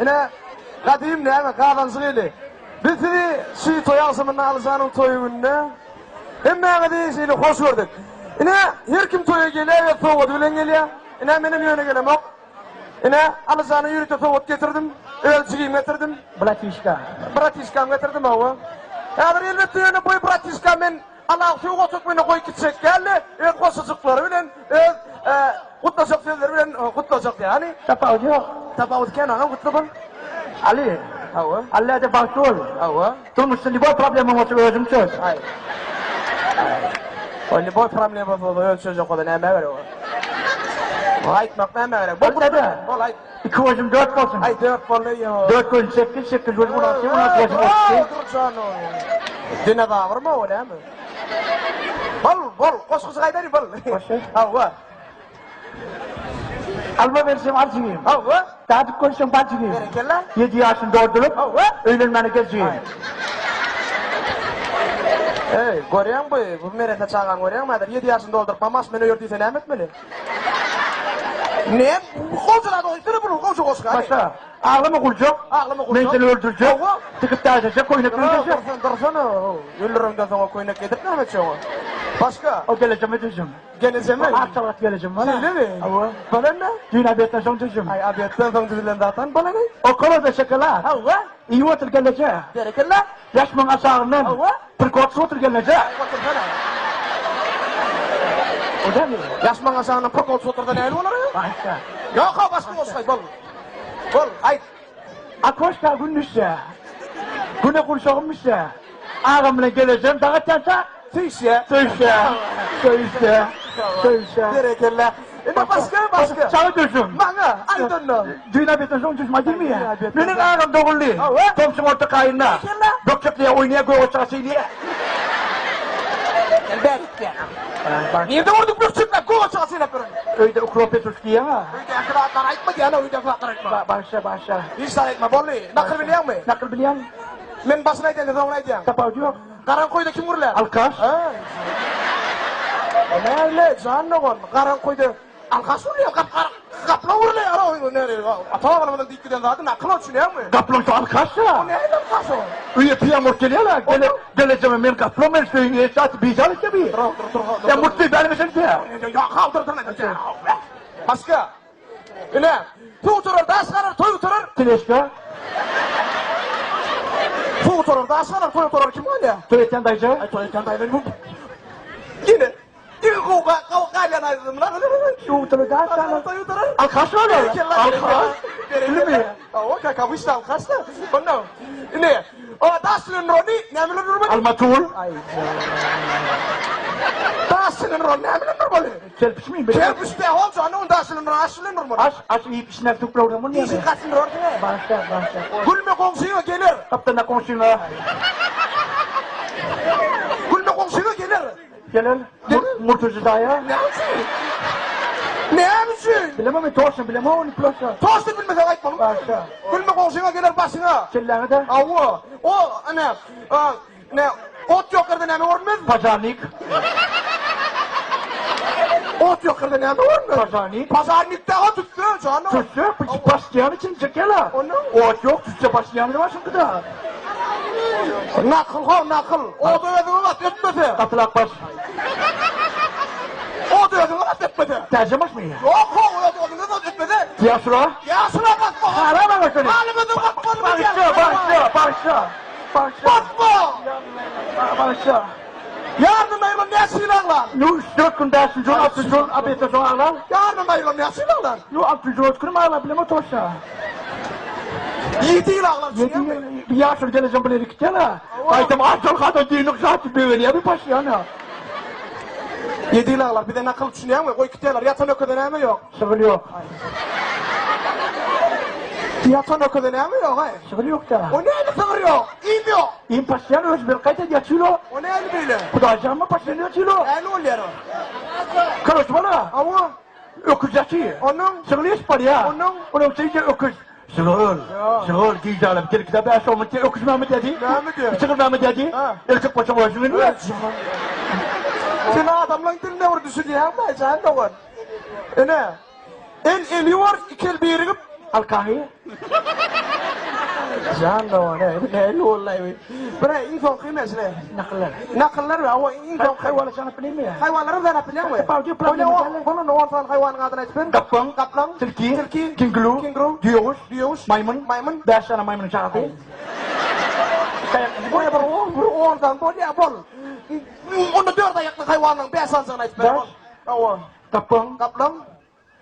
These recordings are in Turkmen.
Ine, gadym näme, gazanjyk eli. Biz sizi şu toý agşamynda Alyjanyň toýy gününde hemmäňizi şeýle hoş gördük. Ine, her kim toýa gelýär, öz sowgady bilen gelýär. Ine, menem ýöne gelemok. Ine, Alyjana ýörite sowgat getirdim. Öz jigimi getirdim. Bratişka. Bratişkamy getirdim, hawa. Häzir elbetde ýöne bu bratişka men Alaw sowgat hökmünde goýup gitjek däldi. Öz goşujyklary bilen, öz gutlajak sözleri bilen gutlajak ýaly. Tapawudy ýok. Tapawudy kän agam gutla bol. Aly. Hawa. Allada bagtly bol. Hawa. Durmuşda lýuboý problemaň bolsa özüň çöz. Aý. O lýuboý problema bolsa özi çözjek bolsa nämä gerek o? Aýtmak nämä gerek? Bol dede. Bol aýt. Iki gözüm dört bolsun. Aý dört boldy ýo. Dört gözüm sekiz, sekiz gözüm on alty, on alty gözüm otuz iki. Dur jan o. Dinozawrmy o näme? Bol, bol, goşgusy gaýdary bol. Goşgy? Hawa. Alma bersem al jigim. Hawa. Dadyp görseň bal jigim. Berekella. Ýedi ýaşyny dolduryp, Hawa. öýlenmäne gel jigim. Eý, görýäň bu, bu merese çagany görýäňmi häzir? Ýedi ýaşyny dolduryp, mamaş meni öýer diýse näme etmeli? Ne? Gowja zat oýsana bunu, gowja goşgy. hany. Başla. Aglama guljak. Aglama guljak. Men seni öldürjek. Hawa. Tikip daşajak, köýnek geýdirjek. Dursana, dursana. Öldüreňden soň o köýnek geýdirip näme etjek oňa? Başga? O gelejeme düzüm. Gelejeme? Ak sagat gelejeme bana. Şeýlemi? Hawa. Bolan-da? Düýn obedden soň düzüm. Aý, obedden soň düzülen zatdan bolan-aý. Okalada şokolad. Hawa. Iýip otur geleje. Berekella. Ýaşmagyň aşagyndan. Hawa. Prikol otur gelneje. Aý, otursana. O dämi? Ýaşmagyň aşagyndan prikol otursa nähili bolar-aý? Başga. Ýok-a, başga goşgy bol. Bol, aýt. Akoşka gün düşse. Güne gurşagym düşse. Agam bilen gelejem daň atýança. Söýüşýä. Söýüşýä. Söýüşýä. Söýüşýä. Berekella. Indi başga, başga. Saňa düşüm. Maňa, aýt onda. Düýn obedden soň düşüm aýdaymy ýa? Meniň agam doguldy. Hawa. Tomsuň orta kaýynda. Berekella. Bökjekleýä oýnaýa gök oçaga şeýleýä. Sen bärik gel. Nirde gördük bökjekläp gök oçaga şeýläp ýören? Öýde ukrop petruş diýýäň-a. Öýdäki zatlary aýtma diýýän, öýdäki zatlary aýtma. Bagyşla, bagyşla. Hiç zat aýtma, boldy. Nakyl bilýäňmi? Nakyl bilýän. Men başyny aýdaýyn, sen soňuny aýdýaň. Tapawudy ýok. Garaňky öýde kim gürlär? Alkaş. Näle, jan dogan, garaňky öýde alkaş gürleýär, gap gaplaň gürleýär, ata-babalarymyzyň diýip giden zady nakyl ol, düşünýäňmi? Gaplaň şu alkaş-da. O nähili alkaş o? Öýe piýan bolup gelýär-ä, gele, gelejeme men gaplaň, men şu öýüň eýesi aty bizar etdi bi. Dur, dur, dur, dur. Ýa murtly bäri sen diýä. Ýa, dur, dur, dur. Başga. Ine, suw gutarar, daş galar, toý gutarar. Teleşka. Suw gutarar, daş galar, toý gutarar, kim galýar? Toý etýän daýza. Aý, toý etýän daýza. Ýene. Iň gowy gowy galýan aýdymlar. Suw gutarar, daş galar. Toý gutarar. Alkaş galar. Alkaş. Bilmi. Hawa, как обычно alkaş da. Onda. Ine, o daş bilen rony näme bilen urmaly? Alma tul. Aý, Daş bilen rony näme bilen urmaly? Kerpiçmi? Kerpiç de hol jany onda aş bilen aş bilen urmaly. Aş, aş iýip içine tüp urmaly. Işiň gatyny urarsyň. Başla, başla. Gülme goňşyňa geler. Gapdalda goňşyňa. Gülme goňşyňa geler. Geler. Murtujy daýa. Näme üçin? Näme üçin? Bilemem men toşny bilemem ony prosta. Toşny bilmeseň aýtmalymy? Başla. Gülme goňşyňa geler başyňa. Kelläňe-de. Hawa. O ana, Ne, ot ýok ýerde näme görünmez? Pažarnik. Ot ýok ýerde näme görünmez? Pažarnik. Pažarnik dagy tüsse, jana. Tüsse, başlaýan üçin çekýärler. Ot ýok, tüsse başlaýan bar şuňky-da. Nakyl ho, nakyl. Oda özüňe bat, ötmese. Gatylak baş. Oda özüňe bat, ötmese. Täze başmy? Ýok ho, oda özüňe bat, ötmese. Ýaşula. Ýaşula batma. Haram aga seni. Halymyzy batmaly. Bagyşla, bagyşla, bagyşla. Basma! Bagyşla. Ýaryndan aýrylan näçe ýyl aglar? Nu, üç, dört gün, bäşinji gün, altynjy gün, obedden soň aglar. Ýaryndan aýrylan näçe ýyl aglar? Nu, altynjy gün, günüm aglar, bilemok toşa. Ýedi ýyl aglar, Ýedi ýyl, bir ýaşuly gelejek bilen gitýär-ä. Gaýtam aç ol düýnük zat begenýär bir başýana. Ýedi ýyl aglar, bize nakyl düşünýäňmi? Goý gitýärler, ýatan öküze näme ýok? Şygyl ýok. Ýatan öküze näme ýok, aý? Şygyl ýok-da. O näme sygyr ýok? Iým ýok. Iým paşýan özi bir gaýta ýatyr o. O näme beýle? Hudaýjanmy paşýan ýatyr o. Näme bolýar o? Koroç bala. Hawa. Öküz ýatyr. Onuň? Şygyl ýetip barýar. Onuň? Onuň şeýle öküz. Şygyl. Şygyl gijälem tilkide bäş on müň öküz näme diýdi? Näme diýdi? Şygyl näme diýdi? Erkek bolsaň özüň bilme. Sen adamlaň diline bir düşünýäňmi, jan dogan? Ine, el eli bar, iki el birigip. Halkany. Jan dogan, ey, bu nähili boldy bu? Bir iň soňky mesele. Nakyllar. Nakyllar we o iň soňky Haýwanlar sanap bileymi ya? Haýwanlary sanap bilýäňmi? Bolýa, bolýa, on sany haýwanyň adyny aýdyp ber. Gaplaň, Gaplaň, tilki, tilki, kenguru, kenguru, düýeguş, düýeguş, maýmyn, maýmyn, 5 tane maýmynyň çagasy. Bolýa bir on, bir on sany bolýa, bol. Onda dört aýakly haýwanyň 5 sanysyny aýdyp ber. Bäş. Hawa. Gaplaň, Gaplaň.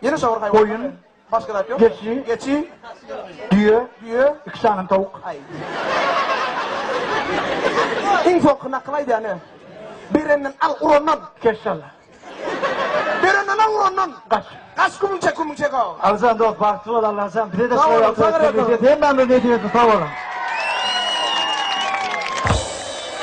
Ýene şo bir haýwan. Goýun. Başga zat ýok. Geçi. Geçi. Düýe. Düýe. 2 sany towuk. Aý. Iň soňky nakyl aýdýan. Berenden al, urandan. Keşşalla. Berenden al, urandan. Kaç. Kaç kümün çek, kümün çek o. Alijan dost bagtly bol Allajan bize de Sag şoý boluň, sag boluň. Hemmämiz nesip etsin sag boluň.